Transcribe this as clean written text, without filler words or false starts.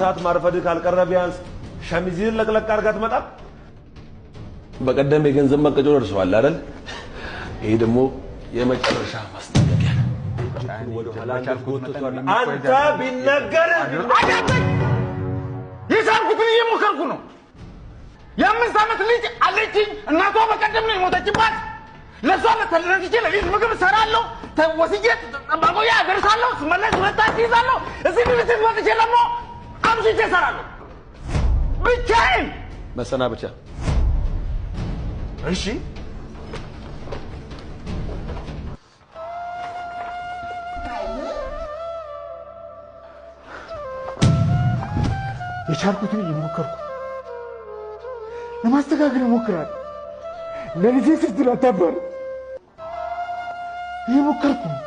ሰዓት ማርፈድህ ካልቀረ ቢያንስ ሸሚዝህን ለቅለቅ አድርገህ አትመጣም? በቀደም የገንዘብ መቀጮ ደርሰዋል አይደል? ይሄ ደግሞ የመጨረሻ ማስጠንቀቂያ ነው። አንተ ቢነገርህ አዳምጠኝ። የቻልኩትን እየሞከርኩ ነው። የ5 ዓመት ልጅ አለችኝ። እናቷ በቀደም ነው የሞተችባት። ለእሷ ተረድቼ ለሊት ምግብ እሰራለሁ፣ ወስጄ ማቆያ አደርሳለሁ፣ ስመለስ ሁለት ታክሲ ይዛለሁ። እዚህ ድርጅት መጥቼ ደግሞ አምሽቼ እሰራለሁ ብቻዬን። መሰናበቻ። እሺ የቻልኩትን እየሞከርኩ ለማስተካከል እሞክራለሁ። ለልጄ ስትል አታባር እየሞከርኩ ነው።